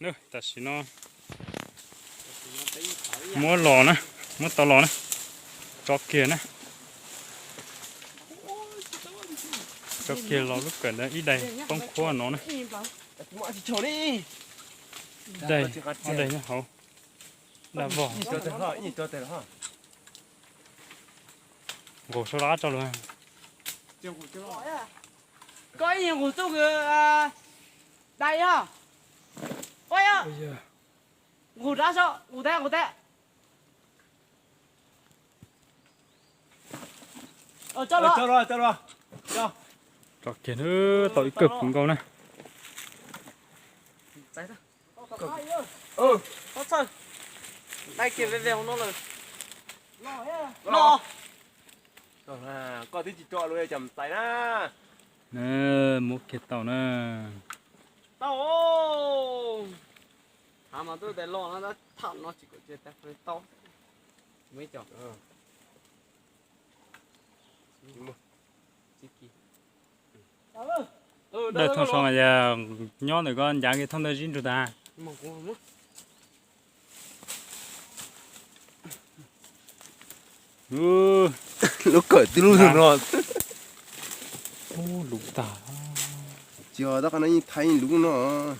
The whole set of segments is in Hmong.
Tam sim no muab los na, muab tau los na, tso kiag na, tso kiag los lub kawm ntawd ib daim poob khuab no na. Daim, ob daim nyob hauv, daj vog. Nqus sab lab tso lawm. Koj ib nqus txuj kws dai yog. Nqus dab so, nqus teb, nqus teb. Tso kiag, tau ib kawm puv nkaus na. Dai kiag ve ve hauv no lawm. Los. Koj twb tsis tso los cas txais na. Muab kiag tau na. Tau. Hav mas tuaj tais los no tab tham no tsis kom tsis tau. Dawj thooj so mas yog nyob ntawm koj ncav kiag thooj ntawd zib nrug tag. Lub kawm twb lub no. Lub tag. Tsis, tab qhov no yeej thaiv lub no.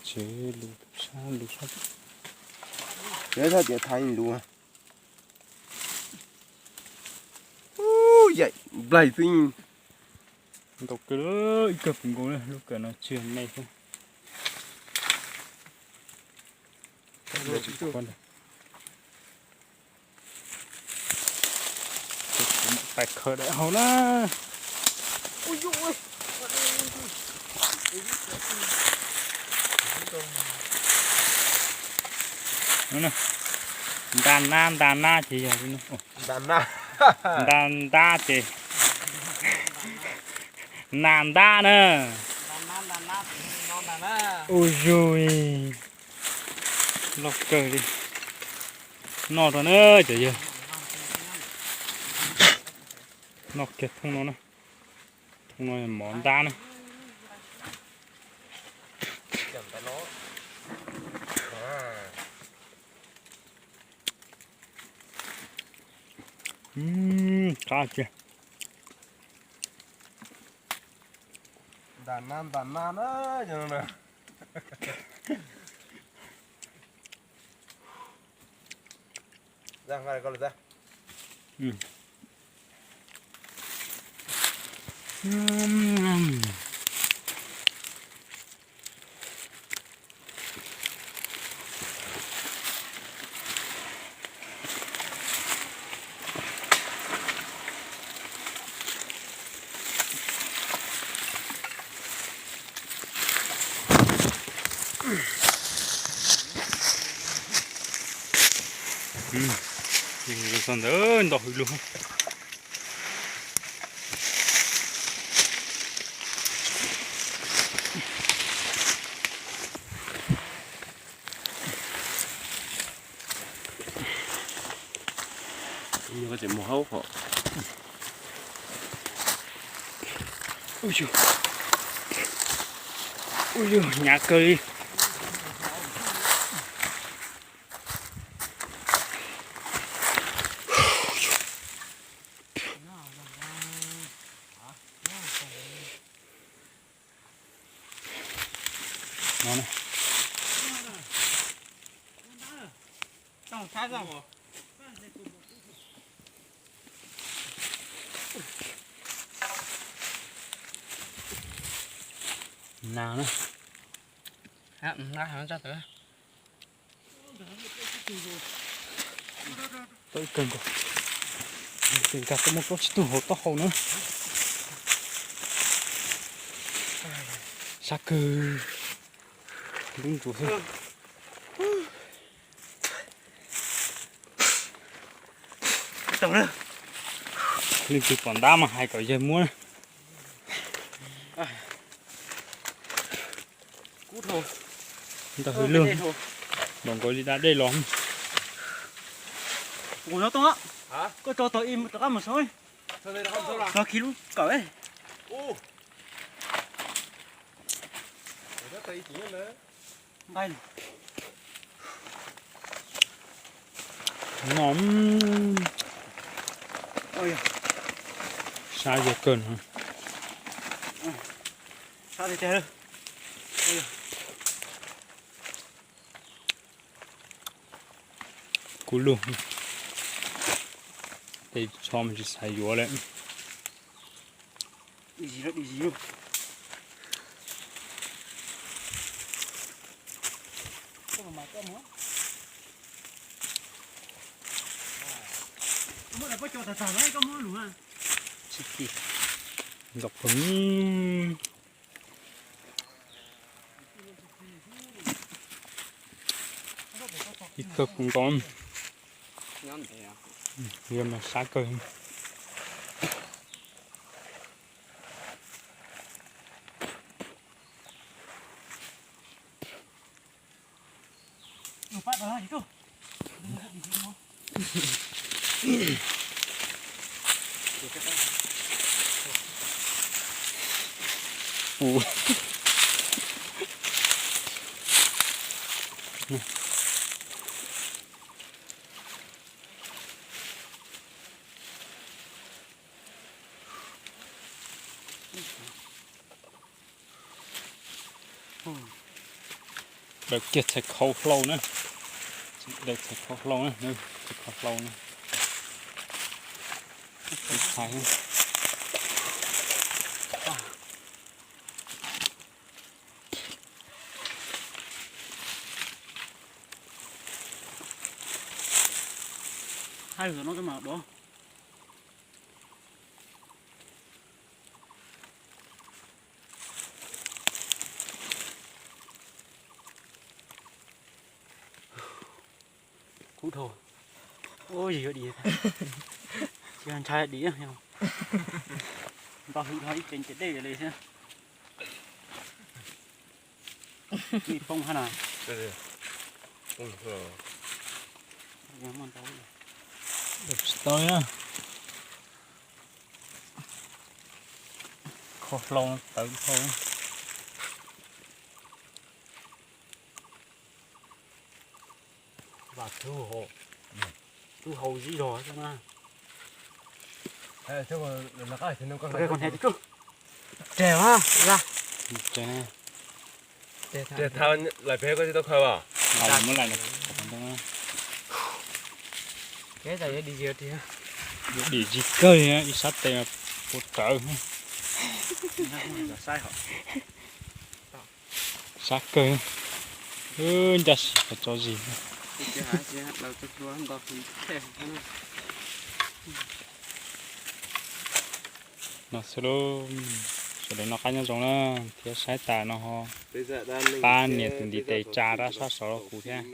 Tsev lub sab lub sab. Yog tias thaiv lub. Yaim nplaig xwb. Ntau kawg, ib kawg puv nkaus na, lub kawm no tsis yog me xwb. Pais khaws daim hauv na. Nta nab, nta nab ces yog nta nab ces nta ntab na. Ua zug loj kawg li. Noj rau na cov yawg. Noj kiag thooj no na. Thooj no mov ntab na. Qab kiag. Nta nab, nta nab na. Txog ntawd ntau hwv lug. Ui, hnyav kawg li. Nas na. Tau ib kawg nkaus. Tes nkag tau muaj plaub tsib tug hauv taub hau na. Sab kawg. Lub ntsuas xwb. Leej twg pom ntab mas hais kom yawg muab. Ntau hwv lug, npaum nkaus li da dej los. Koj tso tau ib rov qab mus sab. Los khi lub kawm. Nqaij. No, sab yog kawg no. Kuv lug, tej tsho mas tsis xav yuav lawm. Ntxoov phoom, ib kawg puv nkaus, yog mas sab kawg. Daws kiag txhais khau hlau na. Daws txhais khau hlau na, txhais khau hlau na. Txhais. Hai lượt nó cái màu đỏ. Kub dhau. Ua yig yuav dim, tsis ntshai dim, nto hwv dhau ib tsev ciam dej li thiab. Ib poob hab na. Tsis tau na. Kho hlau tawv dhau. Vas tug hau, tug hau zib zog xwb na. Reg, reg thaum lawm pem koj tsis tau khaws os. Yuav dim zis kawg li, ib sab tes puas rawv. Sab kawg. Ncaj sim qhov tso zis. No xwb lauj, sawv daws noj qab nyob zoo na, thiab saib tas no ho pab nias tus ntiv tes tsa rab sab saud rau kuv thiab.